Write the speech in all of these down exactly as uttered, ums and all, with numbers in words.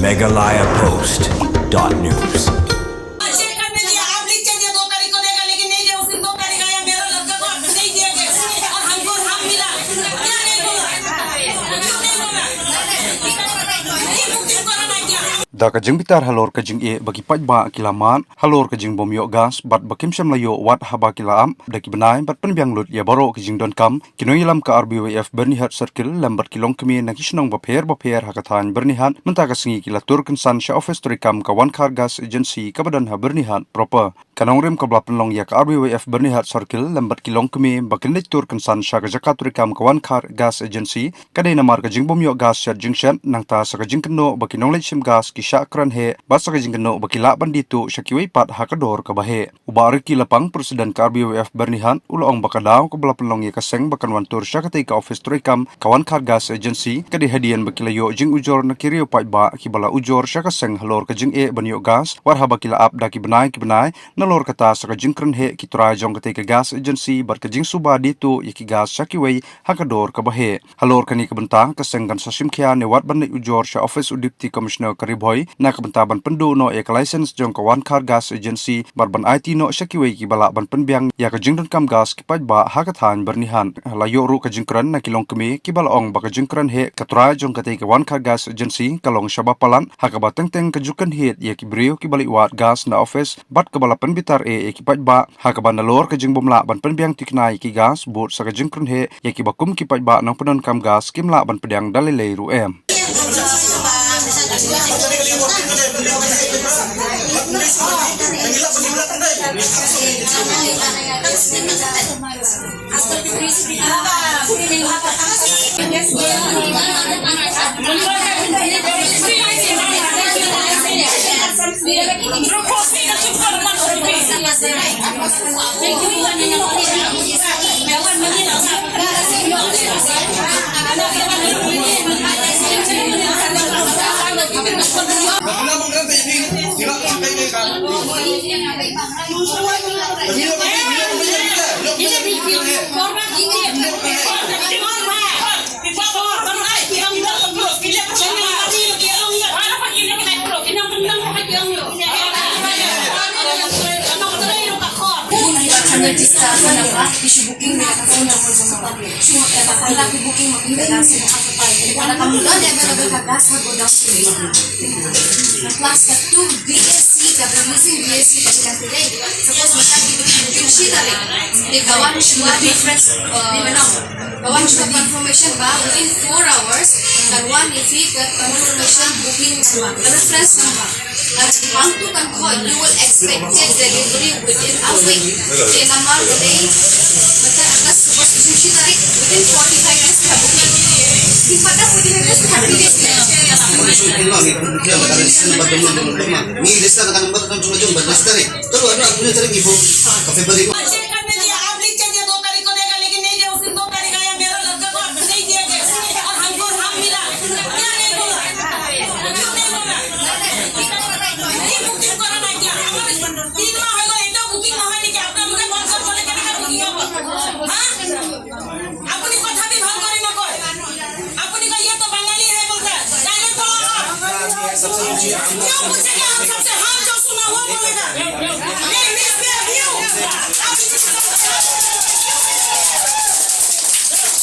Meghalaya Post dot news. Check करने दिया, आप लिख के दिया दो तारीख को देगा, लेकिन नहीं दिया, उस दिन दो तारीख आया, मेरा लड़का को आप नहीं दिया गया, और हमको हम मिला, क्या नहीं बोला, क्यों नहीं बोला, ये बुकिंग करो ना क्या? Da ka jingbitar halor ka jingeh ba ki paidbah ki la mad halor ka jingbym ïoh gas bad ba kim shym la ïoh wat haba ki la ap da ki bnai bad pynbiang lut ïa baroh ki jingdonkam, ki nongïalam ka R B Y F Byrnihat Circle lem bad ki longkmie na ki shnong bapher bapher ha ka thaiñ Byrnihat mynta ka sngi ki la tur kynsan sha office treikam ka Wankhar Gas Agency kaba don ha Byrnihat proper. Ka nongrim kaba la pynlong ïa ka R B Y F Byrnihat Circle lem bad ki longkmie ba kin leit tur kynsan sha ka jaka treikam ka Wankhar Gas Agency ka dei namar ka jingbym ïoh gas shet jingshet, nangta sa ka jingkynnoh ba ki nongleit shim gas ki shah kren heh bad sa ka jingkynnoh ba ki lah ban die tuh sha kiwei pat ha ka dor kaba heh. U Bah Ricky Lapang, President ka R B Y F Byrnihat, u la ong ba ka daw kaba la pynlong ïa ka seng ba kan wan tur sha katei ka office treikam ka Wankhar Gas Agency ka dei hadien ba ki la ïoh jingujor na ki riew paidbah kiba la ujor sha ka seng halor ka jingeh ban ïoh gas wat haba ki la ap da ki bnai ki bnai. Nalor kata sa ka jingkren heh ki trai jong katei ka gas agency bad ka jingsuba die tuh ïa ki gas sha kiwei ha ka dor kaba heh. Halor kane ka bynta ka seng kan sa shim khia ne wat ban leit ujor sha office u Deputy Commissioner ka Ri Bhoi na ka bynta ban pynduh noh ïa ka license jong ka Wankhar Gas Agency bad ban aiti noh sha kiwei kiba lah ban pynbiang ïa ka jingdonkam gas ki paidbah ha ka thaiñ Byrnihat. La ïoh ruh ka jingkren na ki longkmie kiba la ong ba ka jingkren heh ka trai jong katei ka Wankhar Gas Agency ka long shaba palat ha kaba teng teng ka ju kynhied ïa ki briew kiba leit wad gas na office bad kaba la pynbitar eh ïa ki paidbah ha kaba nalor ka jingbym lah ban pynbiang thikna ïa ki gas bud sa ka jingkren heh ïa kiba kum ki paidbah nongpyndonkam gas kim lah ban pdiang da lei lei ruh em. Plus ka two B S C ka, we're using B S C ka, suppose masa kita shi tarik. Ka wan shuwa difference, uh, ka wan shuwa confirmation ba within four hours kan wan isi ka confirmation booking number, ka reference number. Kan hangtu kan ko, you will expect the delivery within a week. Ke namar dei mata atas suppose shi tarik, within forty-five days ka booking. Di pada forty-five days ka booking. Ni lista ka number kan cuma jumpa lista ni. Terus anu aku ni cari ibu. Ka February. Check करने दिया, आप लिख के दिया दो तारीख को देगा, लेकिन नहीं दिया, उस दिन दो तारीख आया, मेरा लड़का को आपने नहीं दिया गया, और हमको हम मिला, क्या नहीं बोला, क्यों नहीं बोला? ये बुकिंग करो ना क्या? तीन माह हो गए, एक बुकिंग ना होने के, आपने मुझे कौन सा बोले, क्या बुकिंग हो? हाँ? আপুনি কথাবি ভাল কৰি নকয়। আপুনি কয়, "ইয়ে তো বাঙালি হে" বলতা হে। ডাইৰেক্ট বলা। কিয় পুছেগা হম সবসে? হম জো সুনা ৱো বলেগা। য়ে ইংলিছ মে অভি হো। আপ ইংলিছ মে অভি হো।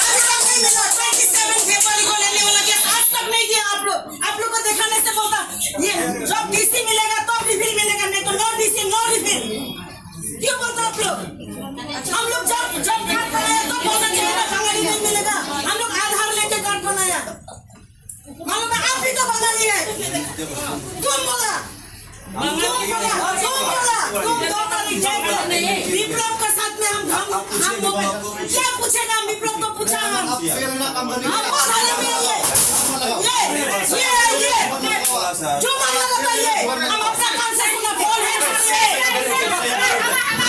अभी तक नहीं मिला। ट्वेंटी सेवन फरवरी को लेने वाला गैस आज तक नहीं दिया आप लोग। आप लोग को दिखाने से बोलता, ये जब डीसी मिलेगा तब रिफिल मिलेगा, नहीं तो नो डीसी नो रिफिल। क्यों बोलते आप लोग? हम लोग जब, जब कार्ड बनाया तो बोलना चाहिए था, बंगाली नहीं मिलेगा। हम लोग आधार लेके कार्ड बनाया। मालूम है, आप भी तो बंगाली है। तुम बोला, तुम बोला, तुम बोला, तुम दो तारीख जाएगा। विप्लव के साथ में हम, हम, हम लोग क्या पूछेगा? विप्लव को पूछा हम। हम बोल रहे हैं, ये, ये, ये, ये। जो मामला बताइए, हम अपना काम से सुना, कौन है, कौन है?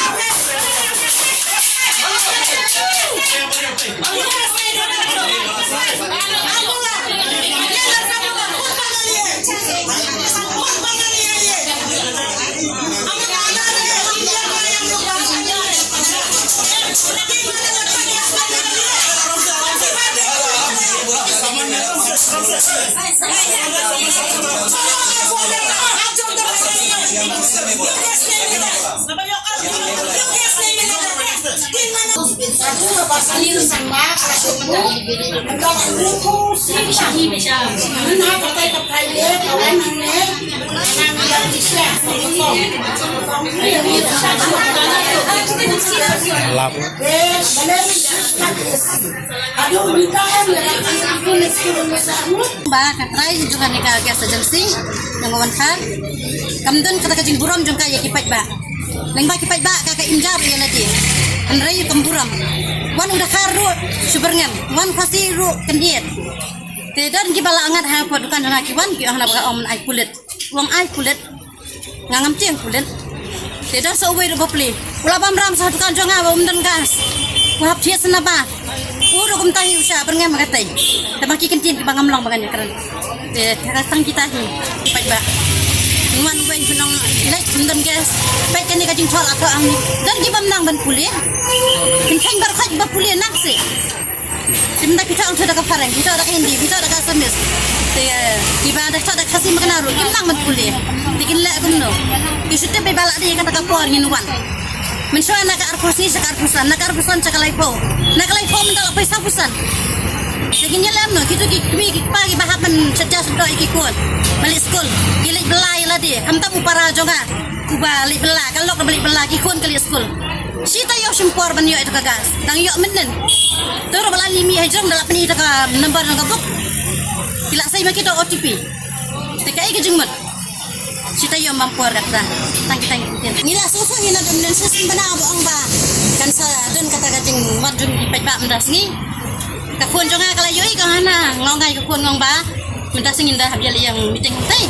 आप है। Ba ka trai jong kane ka gas agency, nang wan ka kam don kata ka jingburom jong ka ïa ki paidbah. Lyngba ki paidbah ka ka im jar ïa lade. Hynrei kam burom. Wan u Dkhar ruh shu byrngem, wan Khasi ruh kyndit. Te don kiba la ngat ha pud dukan jong nga ki wan ki ong na ba ka ong ai pulit. Ong ai pulit. Nga ngam tieng pulit. Te don sa uwei ruh ba plie. U la bam ram sa dukan jong nga ba um don gas. U hap thied sa na ba. U ruh kumta hi u sha byrngem ma katei. Te ba ki kyntien kiba ngam long ba ngan ïakren. Te ka tang kita hi. Paidbah. Wan uwei pynong leit um don gas. Peit kane ka jingthoh la ka ang. Don ki bym nang ban pule. Kin kheiñ bar khoit ba pule nak si. Sim da kita ang da ka phareng, kita da ka Hindi, kita da ka Assamese. Te kiba da kita da ka Khasi ma kane ruh kim nang ban pule. Te kin leh kumno. Ki shu tip ba la dei kata ka por ngin wan. Mynshuwa na ka arphew sngi sha ka arphew san, na ka arphew san sha ka laiphew. Na ka laiphew mynta la poi sawphew san. Te kin ïaleh kumno, kito ki kmie ki kpa kiba hap ban shet ja shet doh ïa ki khun. Ban leit skul, ki leit bylla ïa lade, khamtam u para jong nga. Uba leit bylla, ka lok ba leit bylla, ki khun ka leit skul. Shi taïew shim por ban ïoh ïa ka gas. Dang ïoh mynnin. Te ruh ba la leit mih ha jrong da la pyni ïa ka number jong ka buk. Ki la sei ma ki da O T P. Te kaei ka jingmut. Shi taïew ym bam por kata. Tang ki tang ki. Ngi la sngewthuh ngi na don mynnin shisien bana ba ong ba kan sa don kata ka jingmut jong ki paidbah mynta sngi. Ka khun jong nga ka la ïohi ka hana, nga ong ïa ka khun nga ong ba mynta sngi ngin da hap ïa leit ïa meeting hangtai.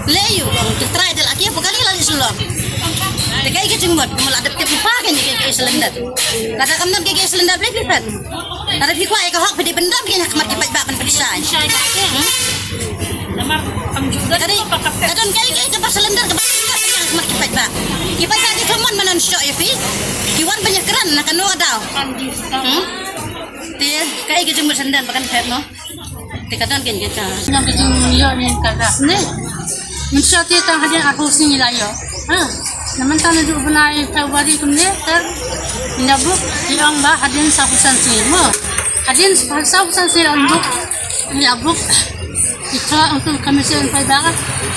Leh aïu, ong ki trai da la kiew, ka leit la leit Shillong. Te kaei ka jingmut, kumno la dep tip lypa kane ka, ka cylinder. Lada kam don ka, ka cylinder balei phi phet? Lada phi kwah ïa ka hok phi dei ban don kane ha khmat ki paidbah ban pynshai. Hmm? Ka dei, ka don kaei kaei kaba cylinder, kaba cylinder kaba ha khmat ki paidbah. Ki paidbah ki thmu ban wan shoh ïa phi. Ki wan ban ïakren na kano ka daw. Hmm? Te kaei ka jingmut cylinder ba kan phet mo. Te ka don kein kein ka. Nang ka jingïoh ne ka gas ne. Mynshuwa te tang hadien arphew sngi la ïoh. Ha. Na mynta naduh u bnai February kumne ter. Ynda buk ki ong ba hadien sawphew san sngi mo. Hadien sawphew san sngi la buk. Ynda buk. Ki thoh ong tu commission paidbah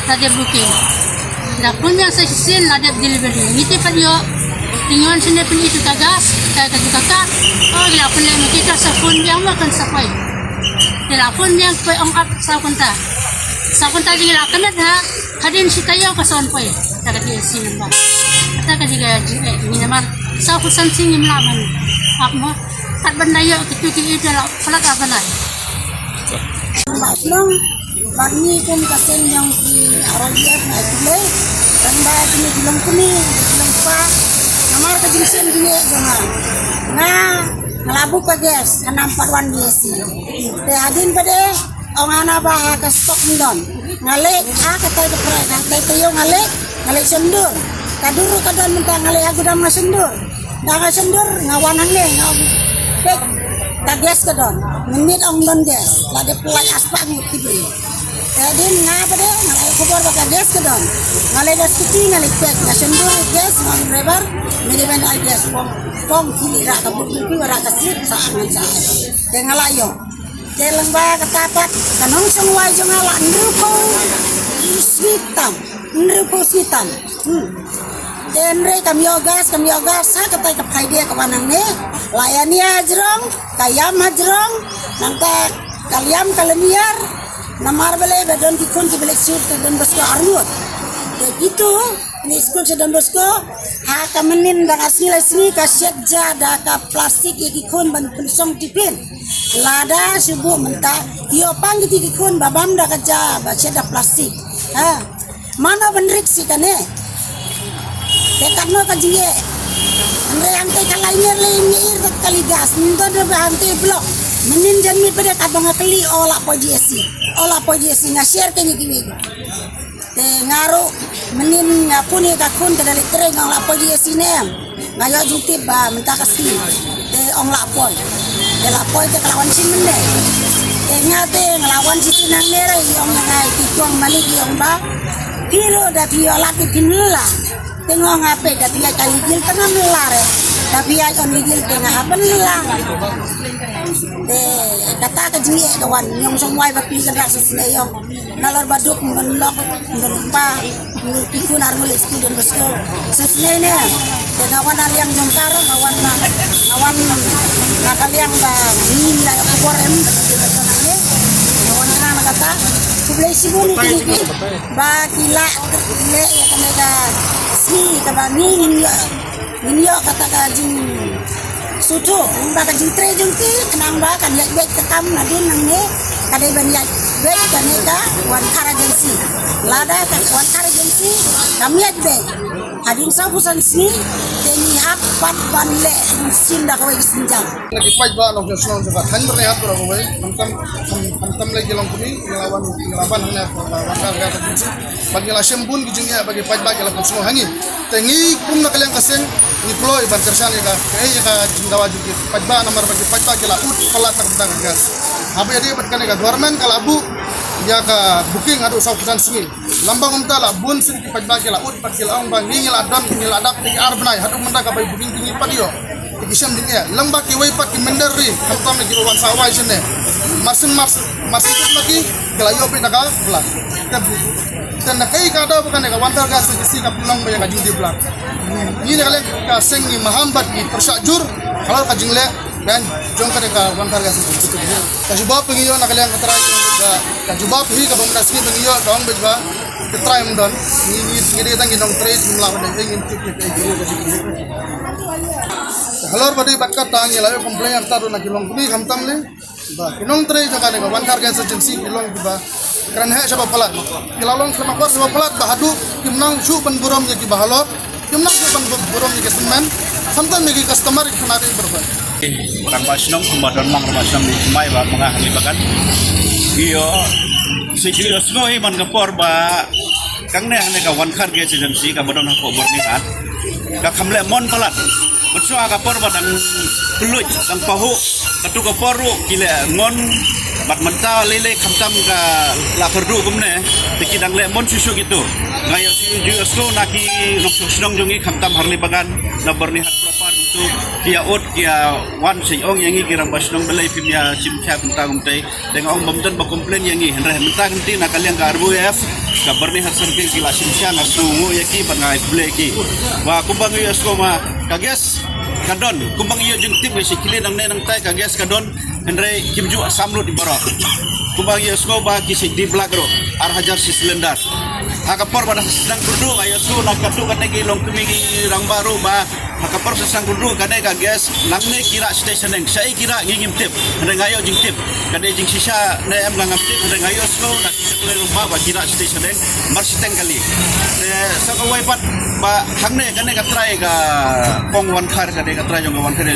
la dep booking. Nda pun biang sa shisien la dep delivery. Ngi te pat ïoh. Te ngi wan shane pynithuh ka gas, ka, ka, ka, ka. Oh, ngi la pynleh ma ki ka sa phone biang ma kan sa poi. Te la phone biang poi ong ap saw kynta. Saw kynta ngi la kynnoh ha, hadien shi taïew ka sa wan poi. Ta ka D S C number. Ta ka jingeh, jingeh, ngi namar sawphew san sngi ngim lah ban ap mo. Kat ban da ïoh kitu ki ïeit la palat ap ban ai. Ba shnong, ba ngi kum ka seng jong ki R R B F ngai khublei. Tang ba kine ki long kmie, ki long kpa. Namar ka jingshem jingeh jong nga. Nga, nga la buh ka gas, nga ym pat wan D S C. Te hadien pat de, ong hana ba ha ka stock ym don. Nga leit ha katai ka prai, ha katai ka ïew nga leit, nga leit shon dur. Ka dur ka don mynta nga leit ha gudam nga shon dur. Da nga shon dur, nga wan hangne, nga ong, peit, ka gas ka don. Mynmiet ong don gas, la dep pynlait ha spah ngut ki briew. Te hadien nga pat de, nga la ai khubor ba ka gas ka don. Nga leit da scooty, nga leit peit, nga shon dur gas, nga ong driver, me dei ban ai gas, pong, pong, kine ra ka buk, kine ra ka slip, sa ngan sa ai. Te nga la ïoh. Te lyngba kata pat, ka nongshong wai jong nga la hynriewphew sngi tam, hynriewphew sngi tam. Hmm. Te hynrei kam ïoh gas, kam ïoh gas, ha katai ka Friday ka wan hangne. La ïa nia hajrong, ka ïam hajrong, nangta ka liam ka lynñiar, namar balei ba don ki khun kiba leit sha Don Bosco arngut. Te kitu, Kine skul sha Don Bosco, ha ka mynnin da ka sngi lai sngi ka shet ja da ka plastik ïa ki khun ban pynshong tiffin. Lada shu buh mynta, ïoh pang kiti ki khun ba bam da ka ja ba shet da plastik. Ha. Mano ban rik si kane. Te katno ka jingeh. Hynrei hangtei ka lai nyer lai nyer ir ka kali gas. Nto da ba hangtei block. Mynnin jan mi pede kat ba nga kali o la poi G S C. O la poi G S C nga share kane ki wi. Te nga ruh, mynnin nga phone ïa ka khun ka da leit trei nga ong la poi G S C ne em. Nga ïoh jingtip ba mynta ka sngi. Te ong la poi. Te la poi te ka la wan shisien mynne. Te nga te nga la wan shisien nangne re ïa ong nga ïa ki kong malik ïa ong ba. Phi ruh da phi ïoh lad phi phin la. Te nga ong nga peit da phi ïa ka ïa jil tang ngam la re. Tapi ai on ligil te nga ha ban lang. Te kata ka jingeh ka wan nyong song wai ba pli ka rak sa sne yong. Nalor ba duk ban lok ban pa. Ki kunar ngul student ba school. Sa sne ne. Te nga wan aliang jong karo nga wan na nga wan na kaliang ba ni la ko borem. Nga wan na kata. Kublai sibun ni ba kila le ya kane ka sni ka ba ni ni. Ngin ïoh kata ka jingsngewthuh ba ka jingtrei jong ki khnang ba kan ïaid beit ka kam nadien nangne ka dei ban ïaid beit kane ka One Khar Agency. Lada ka One Khar Agency kam ïaid beit hadien sawphew san sngi te ngi hap pat ban leh sien da kawei ka sienjam. Ki paidbah nongshong shnong jong ka thaiñ Byrnihat baroh kawei, khamtam khamtam lei ki longkmie, ngi la wan ngi la ban hangne One Khar Agency. Bad ngi la shem bun ki jingeh ba ki paidbah ki la pynsngew ha ngi. Te ngi kum na ka liang ka seng ngi kloi ban kyrshan ïa ka, ïa ka jingdawa jong ki paidbah namar ba ki paidbah ki la ud palat na ka bynta ka gas. Haba ïadei bad kane ka government ka la buh ïa ka booking haduh sawphew san sngi. Lymda kumta la bun sien ki paidbah ki la ud bad ki la ong ba ngi ngi la don ngi la dap ïa ki ar bnai haduh mynta ka bai booking ki ngi pat ïoh. Ki shem jingeh, lymda kiwei pat ki mynder ri, khamtam ïa kiba wan sawai shane. Marsien mars marsien kut ma ki, ki la ïoh beit na ka bla. Te, te na kaei ka daw ba kane ka One Khar Gas Agency ka pynlong ba ïa ka jingdie bla. Ngi na ka liang ka seng ngi maham bad ngi pyrshah jur halor ka jingleh ban jong kane ka One Khar Gas Agency. Ka jubab ba ngi ïoh na ka liang ka trai ka, ka jubab hi kaba mynta sngi ba ngi ïoh ka ong beit ba ka trai ym don. Ngi ngi ngi dei tang ngi nongtrei, ngi lah ban dei ngi tip ïa ka jingeh. Halor ba dei bad kata ngi la ïoh complain ïa kata ruh na ki longkmie khamtam lei. Ba ki nongtrei jong kane ka One Khar Gas Agency ki long kiba kren heh shaba palat. Ki la long kren akor shaba palat ba haduh kim nang shuh ban burom ïa kiba halor. Kim nang shuh ban bu-, burom ïa ki tymmen. Khamtam ïa ki customer ki khynnah ri baroh. Rangbah shnong kumba don lang rangbah shnong kumba ba ma nga hangne bakan. Ïoh, sa ju ïohsngew hi man ka por ba hangne hangne ka One Khar Gas Agency kaba don hapoh Byrnihat ka kham leh mon palat. Bad shuwa ka por ba dang kylluid dang pahuh, katu ka por ruh ki leh mon. Bad mynta lei lei khamtam ka la kyrduh kumne, te ki dang leh mon shuh shuh kitu. Nga ïoh shu ïohsngew na ki nongshong shnong jong ngi khamtam ha Ranibagan, na Byrnihat proper kumtu, ki ïa ud ki ïa wan sha ong ïa ngi ki rangbah shnong balei phim ïa shim khia kumta kumtei. Te nga ong bym don ba complain ïa ngi, hynrei mynta ka sngi na ka liang ka R W F ka Byrnihat Circle ki la shim khia, nga sngewnguh ïa ki bad nga ai khublei ïa ki. Ba kumba ngi ïohsngew ma ka gas ka don, kumba ngi ïoh jingtip ngi shim khia nangne nangtai ka gas ka don, hynrei kim ju sam lut ïa baroh. Kumba ngi ïohsngew ba ki shim die bla ruh ar hajar shi cylinder. Ha ka por ba dang sdang kyrduh nga ïohsngew na katu kane ki longkmie ki rangbah ruh ba ha ka por sa sdang kyrduh kane ka gas nangne ki rah station eng, shaei ki rah ngi ngim tip. Hynrei nga ïoh jingtip. Ka dei jingshisha ne em nga ngam tip, hynrei nga ïohsngew na ki kyrduh ba ba ki rah station eng mar shiteng kali. Te sa kawei pat ba hangne kane ka trai ka pong One Khar, kane ka trai jong ka One Khar ri.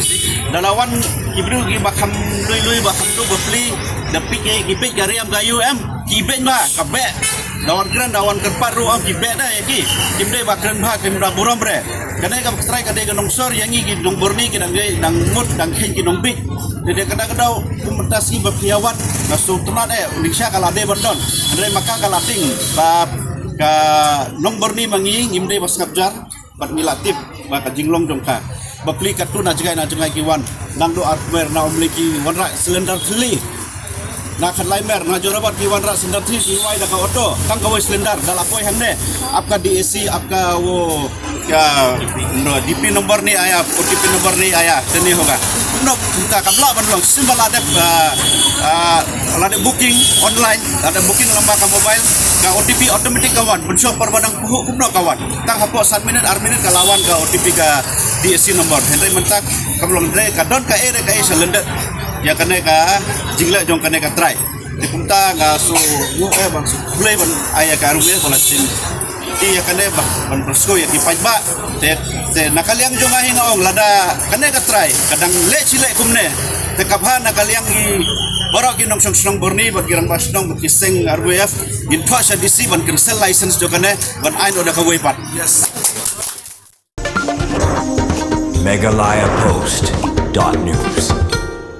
Da la wan ki briew kiba kham lui lui ba kham duk ba pli, da peit ki peit ka riam ka U M ki beit ba ka beh. Da wan kren da wan kyrpad ruh ong ki beh da ïa ki. Kim dei ba kren ba kim da burom re. Kane ka trai ka dei ka nongsor ïa ngi ki nong Byrni ki dang dei dang mut dang kheiñ ki nong beit. Dei dei ka da ka daw kum mynta sngi ba phi ïa wad nga sngewtynnat eh u ning sha ka la dei ba don. Hynrei ma ka ka la tieng ba ka nong Byrni ma ngi ngim dei ba sngap jar. Bad ngi la tip ba ka jinglong jong ka ba pli katto na jngai na jngai ki wan. Nang do ar kmer na um lei ki wanrah cylinder thli. Na Khatlai mer na Jorabat ki wanrah cylinder thli ki wai da ka auto tang kawei cylinder da la poi hangne. Ap ka D A C ap ka wo ka no D P number ni aya, O T P number ni aya, teni hoga. No, ta kam lah ban long, simba la dep, ah, ah, la dep booking online, la dep booking lamba ka mobile, ka O T P automatic ka wan, pynshong por ba dang puhu kumno ka wan. Tang hapoh san minit, ar minit ka la wan ka O T P ka D A C number. Hynrei mynta kam long hynrei ka don ka ere ka ere sa lyndet. Ïa kane ka jingleh jong kane ka trai. Te kumta nga sngewbha eh ban sngewbha ban ai ïa ka ruh eh ban lashim. Te ïa kane ban, ban pyrshah ïa ki paidbah. Te, te na ka liang jong nga hi nga ong lada kane ka trai ka dang leh shi leh kumne. Te ka bha na ka liang ki baroh ki nongshong shnong Byrni bad ki rangbah shnong bad ki seng R W F ngin thoh sha D C ban cancel license jong kane ban ai noh da kawei pat. Meghalaya Post dot news.